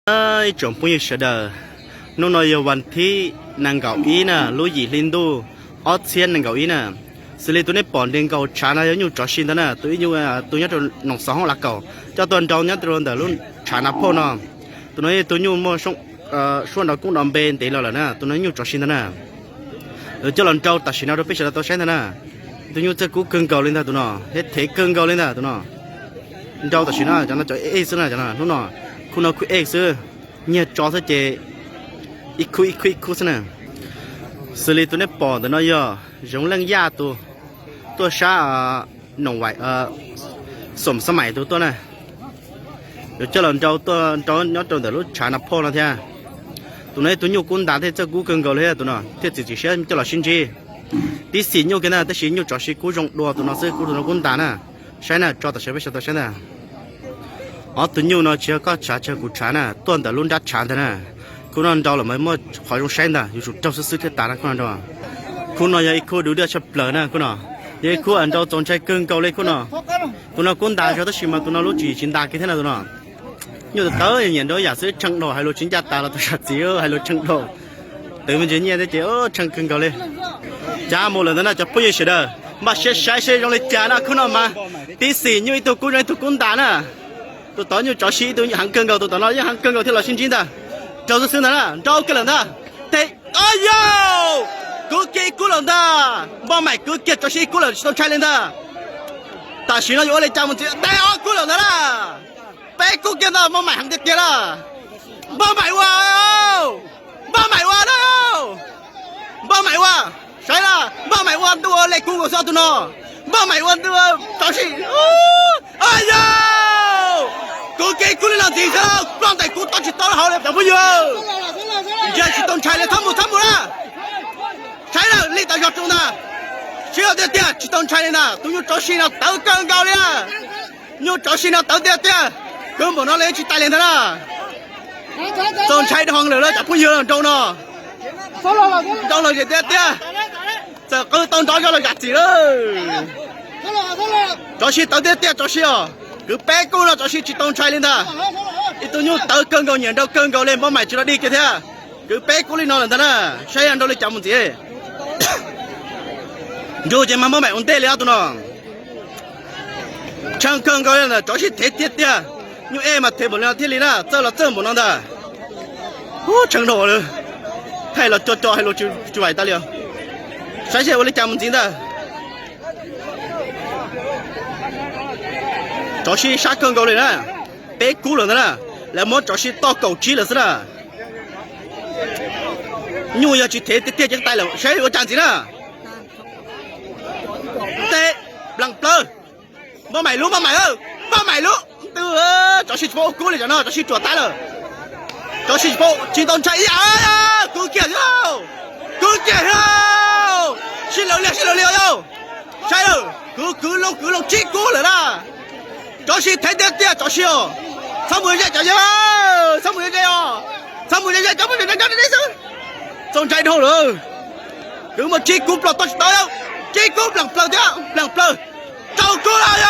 Ib tsoom phooj ywg sawv daws, hnub no yog vas thib nees nkaum ib na, lub yim hli ntuj ob txhiab nees nkaum ib na. Xws li tus nej pom nres nkaus tshav no yog nyuj tsov si ntag na, tus ib nyuj, tus nyob rau Noom Xov Hoob Lav Kaum coj tuaj nrau nyob rau ntawm lub tshav na phauj no. Tus no yog tus nyuj muaj suab nrov koob nrov npe ntev los lawm na, tus no nyuj tsov si ntag na. Lawv coj los nrau tam sim no rau peb sawv daws tau saib ntag na. Tus nyuj txawj kub kawg nkaus li ntag tus no, thiab thev kawg nkaus li ntag tus no. Nrau tam sim no cov no cov ej xwb na, cov no hnub no khub no khub ej xwb, nyiag tso xwb ces ib khub ib khub ib khub xwb na. Xws li tus nej pom ntawm no yog Zoov Leej Yaj tus tuaj sab Noom Vais, Xoom Xab Maim tus tuaj na. Yuav coj los nrau tuaj nrau nyob rau ntawm lub tshav na phauj no thiab. Tus no ib tug nyuj kub ntas thiab txawj kub kawg nkaus li thiab tus no, thiaj txiav txim siab coj los sib ntsib. Tib xim nyuj kiag ntag tab sis nyuj tsov si kub zoo dua tus no xwb, kub tus no kub ntas na. Saib na, tso tam sim peb sawv daws tau saib ntag. Ob tug nyuj no tsis yog koj tshav tsis yog kuv tshav na, tuaj ntawm lub nrab tshav ntag na. Khub no nrau los mas muaj qhov zoo saib ntag, yuav tsum raug xwb xwb thiaj tas na khub no nrau. Khub no yog ib khub dub daj tshaj plaws na khub no. Yog ib khub uas nrau txaus ntshai kawg nkaus li khub no. Tus no kub ntas zog tab sis mas tus no lub tswv yim tsis ntas kiag thiab no tus no. Nyuj tawv nyiam nrau yam xwb, tshee dhau hais lus tsis ncaj tas los tus sam txiv hais lus tshee dhau. Twv me ntsis nyiaj thiab ces tshee kawg nkaus li. Cab mus lawm ntawd na cov phooj ywg sawv daws, npaj siab saib seb zoo li cas na khub no mas. Tib xim nyuj ib tug kub zoo ib tug kub ntas na. Tus tod nyuj tsov si ib tug heev kawg nkaus, tus tod no yeej heev kawg nkaus thiaj los sib ntsib ntag. Nrau xwb xwb ntag na, nrau kiag lawm ntag. Tes, o yau, kwv kiag ib kub lawm ntag. Npauj Maim kwv kiag tsov si ib kub lawm tsis tau ntshai li ntag. Tam sim no yuav ua li cas mus ntxiv, tes ob kub lawm ntag na. Peb kub kiag ntag, Npauj Maim heev tiag tiag na. Npauj Maim ua, Npauj Maim ua na. Npauj Maim ua, saib na, Npauj Maim ua ntu ua li kub nkaus xwb tus no. Npauj Maim ua ntu tsov si. Yau, kwv kiag ib kub li no ntxiv xwb, ploj ntais kub tob tsis tob hauv li cov phooj ywg. Ntsia tsis tau ntshai li, txhob mus txhob mus na. Saib lawm li tau zog rau ntag. Siab tiag tiag tsis tau ntshai li ntag, tus nyuj tsov si no tawv kawg nkaus li na. Nyuj tsov si no tawv tiag tiag, kwv npaum no li tsis tas li ntag na. Txaus ntshai dhau lawm cov phooj ywg, nrau no, nrau los zem tiag tiag. Txawm qw tau nrov zog los zam txim lawm. Tsov si tawv tiag tiag tsov si os, kwv peb kub no tsov si tsis tau ntshai li ntag. Ib tug nyuj tawv kawg nkaus nyiam nrau kawg nkaus li, Npauj Maim tsis los dig kiag thiab. Kwv peb kub li no lawm ntag na, saib yog nrau li cas mus ntxiv. Nrau ces mas Npauj Maim ua ntej li ob tug no. Tshee kawg nkaus li ntag, tsov si thev tiag tiag. Nyuj ej mas thev npaum li no thiaj li na, txawj los txawj npaum no ntag. Ub, tshee dhau lawm, thaij los co co hais lus tsis vais tas li os. Saib seb ua li cas mus ntxiv ntag. Tsov si sab kawg nkaus li na, peb kub lawm ntag na, lawv muab tsov si toj kaum tsib lawm xwb na. Nyuj yog tsis thev tiag tiag ces tais lawm, saib ua cas ntxiv na. Tes, nplees plaws. Npauj Maim lub, Npauj Maim, Npauj Maim lub ntu, tsov si tsis paub ua kub li cov no, tsov si ruam tas lawm. Tsov si tsis paub, tsis tau ntshai ib yam, kwv kiag thiab, kwv kiag thiab. Sib law liag sib law liag yau. Saib lawm, kwv kwv loo kwv loo tsib kub lawm na. Tsov si thev tiag tiag tsov si os. Txhob mus ze cov yawg, txhob mus ze ze os. Txhob mus ze ze cov phooj ywg, nyob nyob li xwb. Txaus ntshai dhau lawm. Kwv muaj tsib kub ploj toj tsis tau, tsib kub plees plaws thiab plees plaws. Rau kub lawm,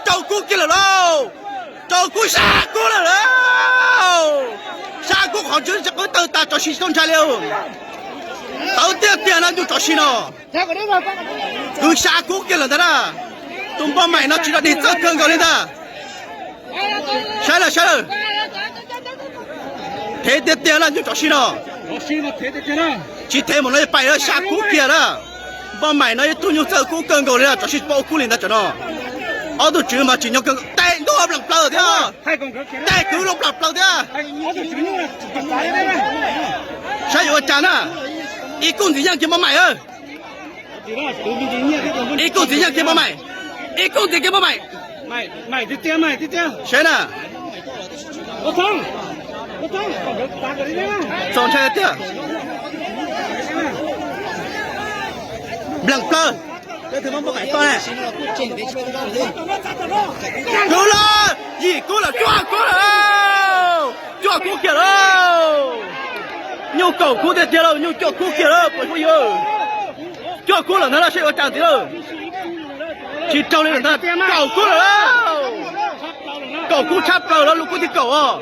rau kub kiag lawm lauj. Rau kub, sab kub lawm lauj. Sab kub qhov ntswg tsis qwb tawg tas, tsov si tsis tau ntshai li. Tawv tiag tiag no, nyuj tsov si no. Kwv sab kub kiag lawm ntag na. Tus Npauj Maim no tsis dog dig, txawj kawg nkaus li ntag. Saib lawm, saib lawm. Thev tiag tiag na, nyuj tsov si no. Tsis thev mas no pais sab kub kiag na. Npauj Maim no ib tug nyuj txawj kub kawg nkaus li na, tsov si tsis paub ua kub li ntag tsam no. Ob tug tswv mas tsim nyog kawg, tes nkaus plees plaws thiab. Tes kwv loo plees plaws thiab. Saib yuav ua cas na. Ib kub ntxiv yeej kiag Npauj Maim. Ib kub ntxiv yeej kiag Npauj Maim. Ib kub ntxiv kiag Npauj Maim. Saib na. Txaus ntshai tiag. Nplees plaws. Kwv lawm, yim kub lawm, cuaj kub lawm. Cuaj kub kiag lawm. Nyuj kaum kub tiag tiag lawm, nyuj cuaj kub kiag lawm, phooj ywg. Cuaj kub lawm ntag, saib ua cas ntxiv lawm. Tsis raug li lawm ntag, kaum kub lawm. Kaum kub tshaj plaws lawm, lub kub thib kaum os.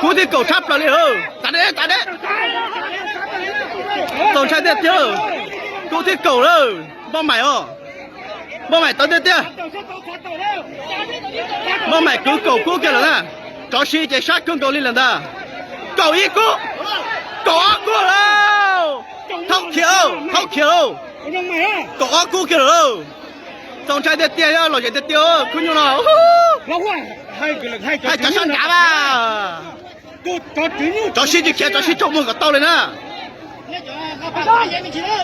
Kub thib kaum tshab plaws li lawm. Txav deb, txav deb. Txaus ntshai tiag tiag. Kub thib kaum lawm. Npauj Maim os. Npauj Maim tawv tiag tiag. Npauj Maim kwv kaum kub kiag lawm na. Tsov Si ces sab kawg nkaus li lawm ntag. Kaum ib kub. Kaum ob kub lawm. Thaub khiav, thaub khiav lauj. Kaum ob kub kiag lawm lauj. Txaus ntshai tiag tiag, lom zem tiag tiag khub nyuj no. Hais cov sab nrad mas. Tsov Si tsis khiav, Tsov Si tsaug muag kom tau li na.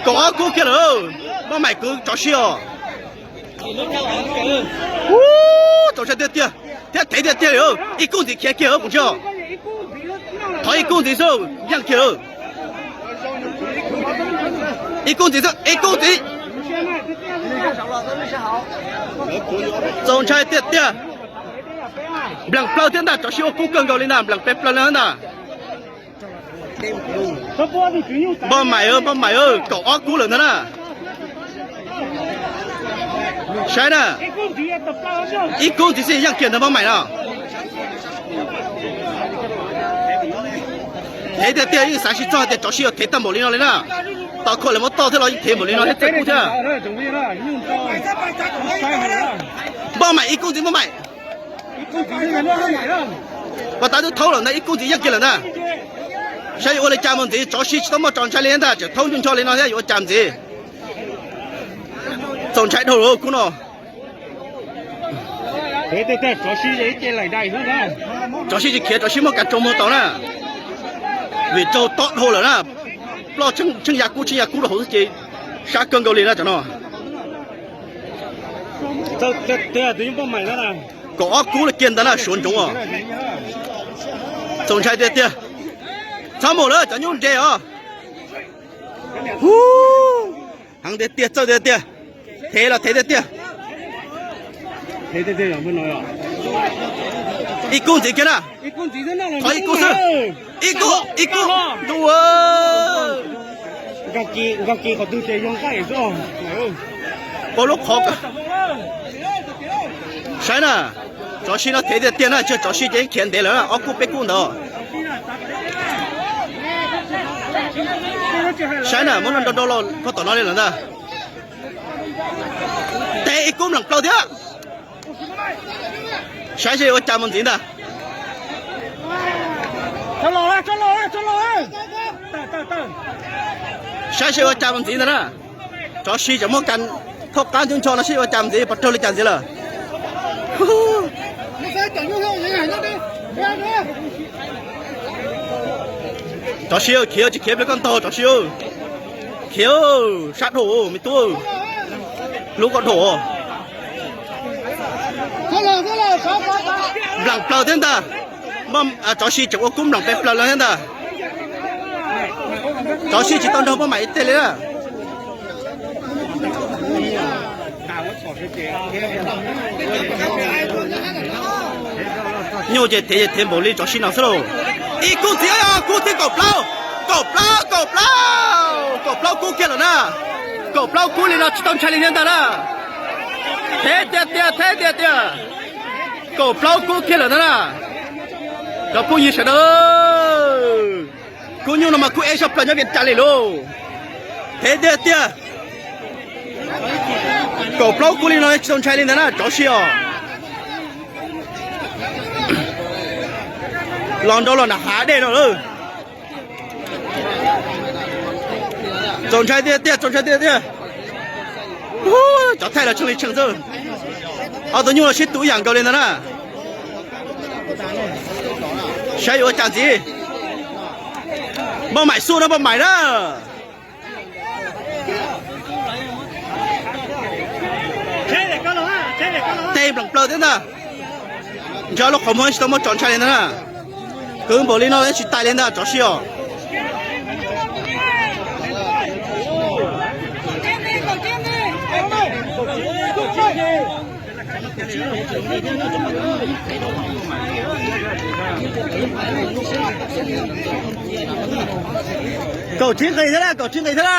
Kaum ob kub kiag lawm, Npauj Maim kwv Tsov Si os. Txaus ntshai tiag tiag, thiab thev tiag tiag li. Ib kub ntxiv khiav kiag kuv ntsia. Thov ib kub ntxiv xwb, yeej kiag lawm. Ib kub ntxiv xwb, ib kub ntxiv. Txaus ntshai tiag tiag. Nplees plaws thiab ntag, Tsov Si ua kub kawg nkaus li ntag, nplees peb plaws li ntag. Npauj Maim, Npauj Maim, kaum ob kub lawm ntag na. Saib na. Ib kub ntxiv xwb yeej kiag ntawd Npauj Maim no. Thev tiag tiag, yeej xav tsis txog tias Tsov Si yuav thev tag npaum li no li na. Tos khuam lawv muab toj thiab los yeej thev npaum li no thiab txawj kub thiab. Npauj Maim ib kub ntxiv Npauj Maim. Pas tas twb thaub lawm ntag, ib kub ntxiv yeej kiag lawm ntag. Saib yuav ua li cas mus ntxiv, Tsov Si tsis tau muaj tso ntshai li ntag, tseem thaub nchuj ncho li no thiab yuav ua cas ntxiv. Txaus ntshai dhau lawm kub no. Tsov Si tsis khiav, Tsov Si muaj kas tsaug muag tau na. Vim raug tob dhau lawm na. Ploj tsheej ya kub tsheej ya kub rau hauv xwb ces sab kawg nkaus li na cov no. Kaum ob kub li kiag ntawd na, suav ntsoov os. Txaus ntshai tiag tiag. Txhob mus lawm cov nyuj nres os. Heev tiag tiag, txawj tiag tiag. Thev los thev tiag tiag. Ib kub ntxiv kiag na. Thov ib kub xwb. Ib kub, ib kub. Ntuj, pab lub qhov. Saib na, Tsov Si no thev tiag tiag na, tsis yog Tsov Si ces khiav ntev lawm, ob kub peb kub ntawd. Saib na, muab nrau nrau los koj tom no li lawm ntag. Thev ib kub nplees plaws thiab. Saib seb yuav ua cas mus ntxiv ntag. Saib seb yuav ua cas mus ntxiv ntag na. Tsov Si tseem muaj kas thauj qab nchuj ncho no, saib yuav ua cas mus ntxiv, puas raug li cas ntxiv lawm. Tsov Si, khiav tsis khiav pliag koj ntog Tsov Si. Khiav, sab dhau me tub, hlub koj dhau. Nplees plaws thiab ntag. Tsov Si tseem ua kub nplees peb plaws lawm thiab ntag. Tsov Si tsis tau nrog Npauj Maim ib teg li na. Nyuj ces thev ces thev npaum li Tsov Si no xwb lauj. Ib kub ntxiv, kub thib kaum plaub, kaum plaub, kaum plaub, kaum plaub kub kiag lawm na. Kaum plaub kub li no tsis tau ntshai li thiab ntag na. Thev tiag tiag, thev tiag tiag. Kaum plaub kub kiag lawm ntag na. Cov phooj ywg sawv daws, kub nyuj no mas kub eb zog plaws nyob Vias Cas li lauj. Thev tiag tiag. Kaum plaub kub li no tsis tau ntshai li ntag na Tsov Si os. Los nrau los nram hav dej no lawm. Txaus ntshai tiag tiag, txaus ntshai tiag tiag. Cov thaij los tsheej li tsheej xwb. Ob tug nyuj no sib tw ib yam nkaus li ntag na. Saib yuav ua cas ntxiv. Npauj Maim xub na, Npauj Maim na. Teg nplees plaws thiab ntag. Ntshe lub qhov muag tsis tau muaj tso ntshai li ntag na. Kwv npaum li no tsis tau li ntag Tsov Si os. Kaum tsib nqis thiab na, kaum tsib nqis thiab na.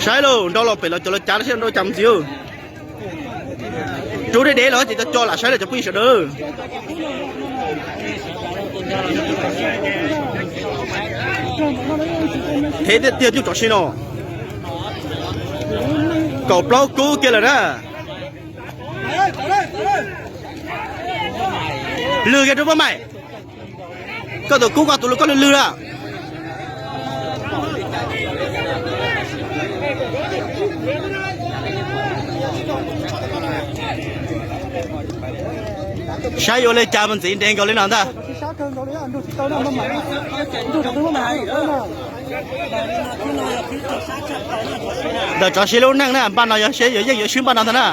Saib lauj, nrau los pem los cov los cav seb nrau cas mus ntxiv. Rub deb deb los ces tau co lam saib lawm cov phooj ywg sawv daws. Thev tiag tiag nyuj tsov si no. Kaum plaub kub kiag lawm na. Lwg kiag rau Paj Maim. Koj tus kub koj tus lwg koj lwg lwg lawm. Saib yuav ua li cas mas ntxiv nres nkaus li no ntag. Ntawm tsov si lub neej na, npaj no yog seb yuav yeej yuav swb npaj no ntag na.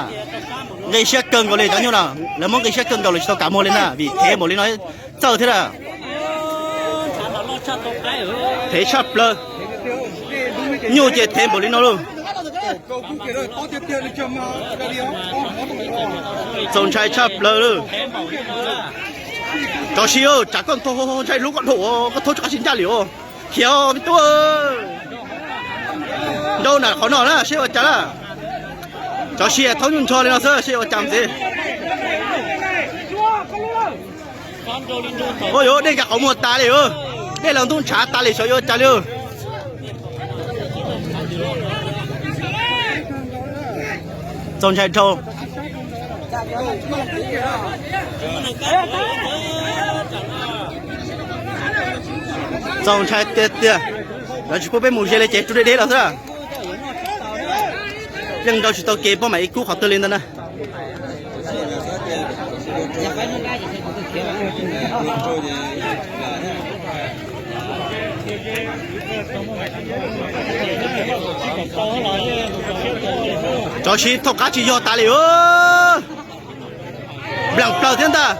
Nqi siab kawg nkaus li cov nyuj no, lawv muab nqi siab kawg nkaus li tsis tau kam muag li na vim thev npaum li no txawj thiab na. Thev tshaj plaws. Nyuj ces thev npaum li no lauj. Txaus ntshai tshaj plaws lauj. Tsov si, tsam koj ntho ntshai hlub koj dhau, koj thaub tsis qab tsis ncaj li os. Khiav me tub. Nrau nram qhov no na seb ua cas na. Tsov si thaub nyuj nrho li no xwb seb ua cas ntxiv. Ua yuav dej nkag qhov muag tas li, dej los ntub ntshav tas li xyov yuav ua cas li. Txaus ntshai dhau. Txaus ntshai tiag tiag. Lawv tsis pub peb mus ze li ces rub deb deb los xwb. Yeej nrau tsis tau kev Paj Maim ib kub qhov twg li ntag na. Tsov si thaub qab tsis yog tas li. Nplam plaws thiab ntag.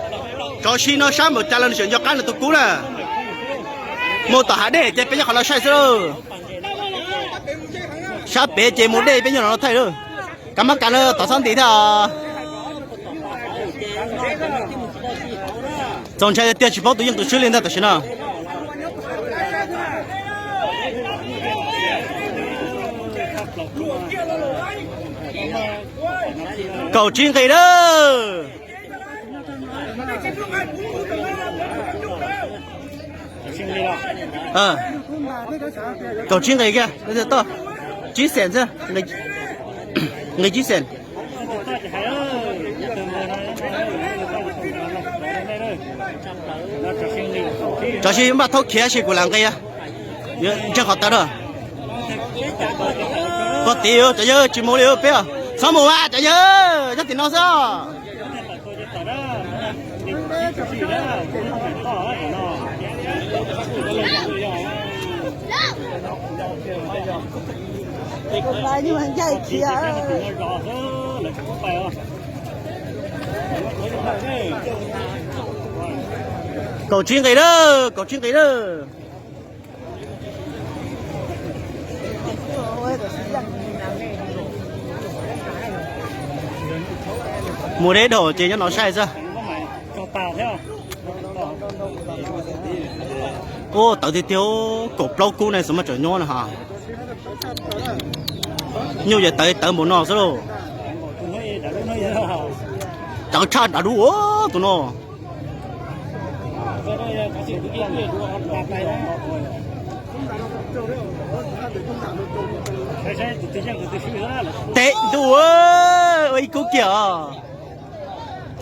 Tsov si no sab npaum cas los nws tseem nco qab nws tus kub na. Mus tom hav dej ces peb nyob qhov no saib xwb lauj. Sab pem ces mus dej peb nyob no thaij lauj. Kav mab kav na, tom txhob nti thiab. Txaus ntshai tiag tiag tsis paub tus yeej tus swb li ntag tam sim no. Kaum tsib nqis lawm. Kaum tsib nqis kiag, tsib xees xwb, nqis tsib xees. Tsov si npaj thaub khiav si kuv lam nqis. Ntseeg qhov tawv rau. Pog tiv cov yawg tsis mus li peb. Txhob mus a cov yawg, nyob tim no xwb. Kaum tsib nqis lawm, kaum tsib nqis lawm. Mus deb dhau ces nyob no saib xwb. Ua tawv tiag tiag, kaum plaub kub ne xyov mas tseem nyob no ha. Nyuj ces tawv tawv npaum no xwb lauj. Tawv tshaj dav dub tus no. Teb ntuj, ua ib kub kiag os.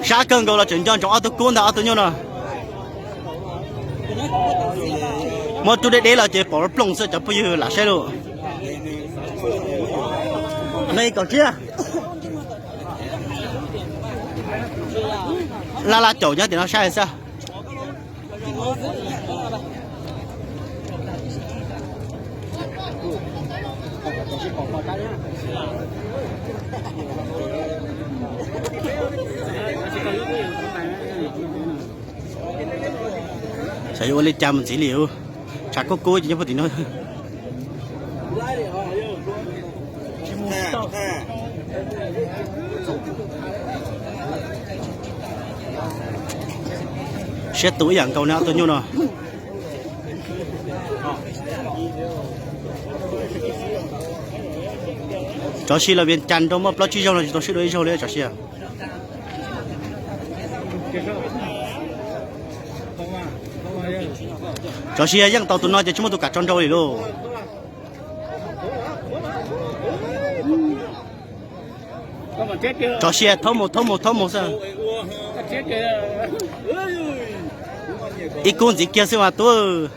Sab kawg nkaus los tseem nco ntsoov ob tug kub ntag ob tug nyuj no. Muab rub deb deb los ces pom plooj xwb cov phooj ywg lam saib lauj. Nqis kaum tsib. Laj laj caum nyob tim no saib xwb. Xyov yuav ua li cas mus ntxiv li, tshav kub kub ces nyob puag tim no. Siab tus ib yam nkaus ne ob tug nyuj no. Tsov si los Vias Cas rau muaj plaub tsib zaug no tsis tau swb dua ib zaug li tsov si. Tsov si yeej tau tus no ces tsis muaj tus kam tso nrau li lauj. Tsov si thaub mus thaub mus thaub mus xwb. Ib kub ntxiv kiag xwb mas tub.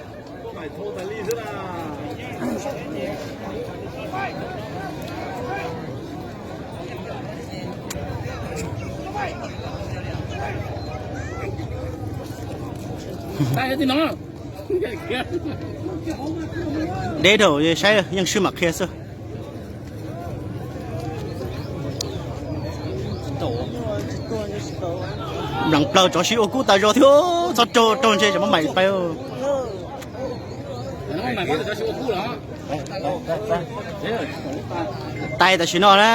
Deb dhau, saib yeej swb mam qhia xwb. Nplees plaws, tsov si ua kub tas zog thiab, txhob raug, raug ntshe tsam muab maim pais. Tais tam sim no na.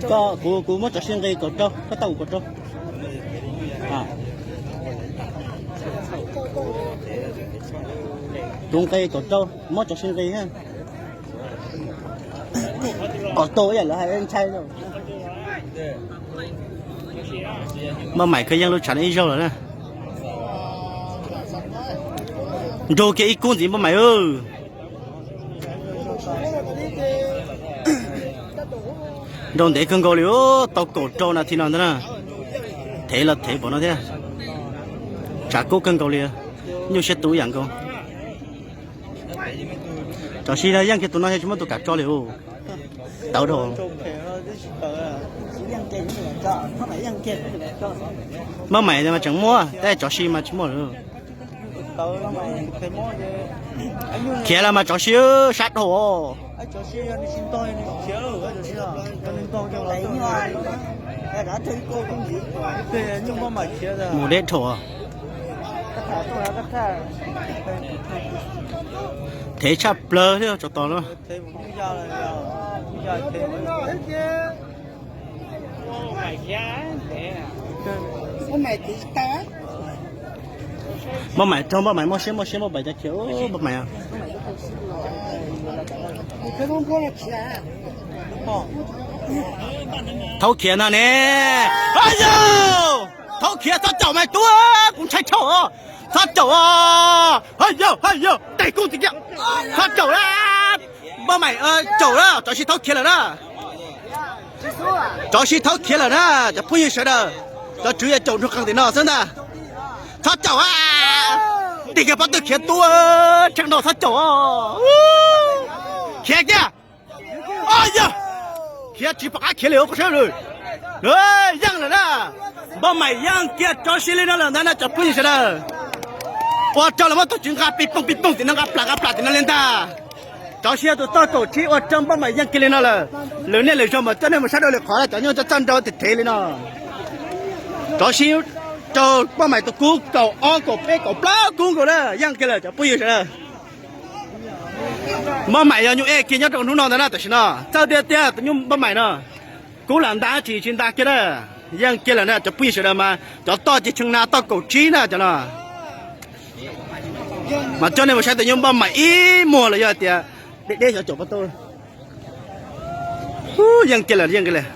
Koj, kuv, kuv muab tsov si nqis kaum rau, koj tau kuv kaum rau. Kuv nqis kaum rau, muab tsov si nqis thiab. Kom tau ib yam lawv hais ntshai. Npauj Maim kawg yeej lub tshav no ib zaug lawm na. Nrug kiag ib kub ntxiv Npauj Maim. Nrau ntev kawg nkaus li, tau kaum rau nas this no ntag na. Thev los thev npaum no thiab. Tshav kub kawg nkaus li, nyuaj siab tu yam nkaus. Tsov si yeej kiag tus no, tsis muaj tus kam tso li. Tawv dhau. Npauj Maim mas tseem muaj, tab tsov si mas tsis muaj lawm. Khiav los mas tsov si sab dhau. Mus deb dhau. Thev tshaj plaws thiab tsov tom no. Npauj Maim raug, Npauj Maim muaj siab, muaj siab, Npauj Maim cov khiav, Npauj Maim. Thaub khiav no ne. Yog, thaub khiav, txhob caum mas tub, kuv ntshai tshaj. Txhob caum. Yog, yog, tes kub ntxiv kiag. Txhob caum na. Npauj Maim caum na, tsov si thaub khiav lawm na. Tsov si thaub khiav lawm na, cov phooj ywg sawv daws. Cov tswv yog caum nrug qees tim no xwb ntag. Txhob caum a. Tig kiag pob tw khiav tub, tshee no txhob caum. Khiav kiag. Yog, khiav tsis pom qab khiav li, qhov saib. Yeej lawm na. Npauj Maim yeej kiag tsov si li no lawm ntag na cov phooj ywg sawv daws. Ua rau lawv muab tus tswv nqa pis poog pis poog tim no, nqa plas nqa plas tim no li ntag. Tsov si yog tus tog kaum tsib ua rau Npauj Maim yeej kiag li no lawm. Lwm niaj lwm zaug mas coj nej mus saib dua lwm qhov, cov nyuj txaj txaj nrau tes thev li no. Tsov si rau Npauj Maim tus kub kaum ob kaum peb kaum plaub kub nkaus na, yeej kiag lawm cov phooj ywg sawv daws. Npauj Maim yog nyuj ej kiag nyob rau hnub no ntag na, tam sim no txawj tiag tiag tus nyuj Npauj Maim no. Kub lam nta tsis tsis nta kiag na, yeej kiag lawm na cov phooj ywg sawv daws mas cov toj ces tshee na toj kaum tsib na cov no. Mas coj nej mus saib tus nyuj Npauj Maim ib muag los yog tias deb deb xyov caum pob tw. Yeej kiag lawm, yeej kiag lawm.